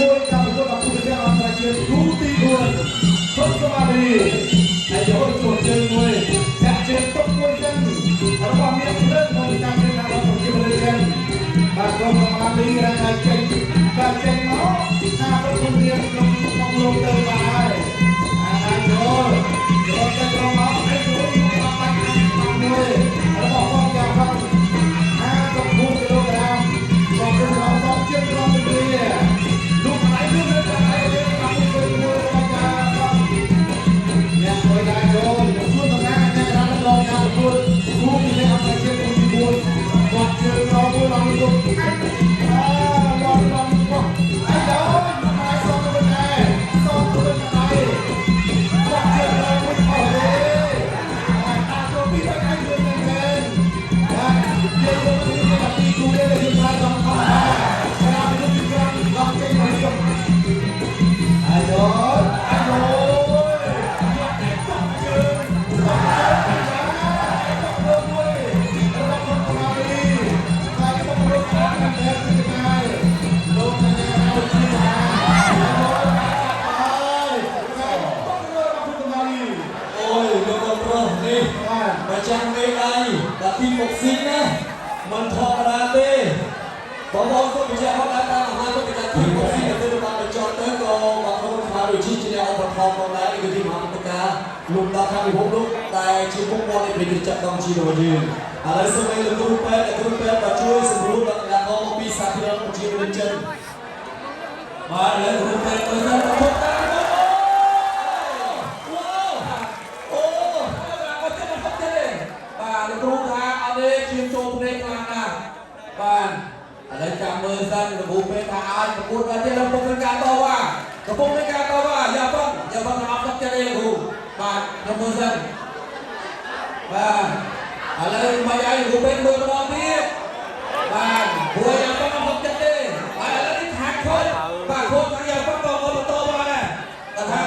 1ការប្រកួតដល់គូប្រជែងអន្តរជាតិគូទី4សុខសប្បាយហើយយកជួជើងមួយចាក់ជើងតុកមួយសិនរបស់មានភ្លើងក្នុងការរៀនដល់ប្រជាពលរដ្ឋបាទក្រុមកម្ពុជារ៉ាចេញបាទចេញមកថាប្រគល់រៀនក្នុងក្នុងលោកទៅបាទហើយអាចូលចូលទៅក្រុមមកហើយចូលមកបាច់មួយរបស់ផងយ៉ាផង54គីឡូក្រាមក៏គឺរបស់ជើងក្រុមទីលោកណៃលោកនៅតែយើងតាមមួយមួយរបស់យ៉ាផងអ្នកមួយដែរចូលជួនតំណាងអ្នករ៉ាត់ដល់ការប្រកួតគូពីអន្តរជាតិទី4គាត់ជើងក្រមួយឡើងលោកអើឡងឡងកោះអីដល់មកសងទៅដែរសងទៅដែរគាត់ជើងក្រមួយអស់ទេតាចូលពីទៅឯងយល់មែនបាទយើងយកទៅទីគូនេះយើងប្រើដល់ធម្មតាក្រាបទៅទីក្រាមឡងចេញមកយកអាយអាយយកតែកក់ជើងកក់ជើងកក់លើមួយរបស់ក្រុមកម្ពុជាហើយក៏ប្រកបតែទីថ្ងៃលោកអ្នករត់ជាហើយហើយកក់លើរបស់កម្ពុជា អូយលោកប្រុសនេះ បាទ ម្ចាស់មេដៃដល់ទីបុកស៊ីណាមិនធម្មតាទេបងប្អូនសូមបញ្ជាក់ផងដែរតាមអាហារទៅការទីបុកស៊ីទៅទៅបានបញ្ចប់ទៅក៏បងប្អូនស្មារតីជាអ្នកឧបត្ថម្ភផងដែរនេះគឺជាមហាព្រឹត្តិការណ៍លំដាប់ខាងពិភពលោកតែជាមុខមាត់នៃប្រជាជាតិកម្ពុជារបស់យើងឥឡូវសូមឲ្យលោកគ្រូពេទ្យលោកគ្រូពេទ្យមកជួយសម្រួលដល់កីឡាករមកពីសាធារណប្រជាជនចិន បាទឥឡូវគ្រូពេទ្យមើលសិនប្រកួតតាមអូ វ៉ាវអូ អត់ចិត្តអត់ចិត្តទេបាទលោកគ្រូថាអត់ទេឈាមចូលភ្នែកខ្លាំងណាស់បាទឥឡូវចាំមើលសិនលោកគ្រូពេទ្យថាឲ្យប្រកួតដល់ទៀតកំពុងមានការតវ៉ាកំពុងមានការតវ៉ាយ៉ាប៉ុងយ៉ាប៉ុងអត់ចិត្តទេលោកគ្រូបាទខ្ញុំមើលសិនបាទឥឡូវមិនឲ្យលោកគ្រូពេទ្យមើលម្ដងទៀតបាទព្រោះយ៉ាប៉ុងអត់ចិត្តទេហើយឥឡូវនេះថាខូចបាទខូចខាងយ៉ាប៉ុងក៏មកបន្តបានដែរគាត់ថា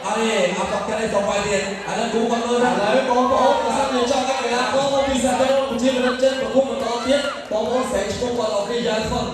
អត់ទេអត់ចិត្តទេសូមបាយទៀតឥឡូវគ្រូគាត់មើល ឥ សិន ឡូវបងប្អូនបើសិនជាចង់ឲ្យកីឡាករមកពីសាធារណប្រជាជនចិនប្រគំបន្តទៀតបងប្អូនស្រែកឈ្មោះគាត់អូខេយ៉ាងហ្វឹង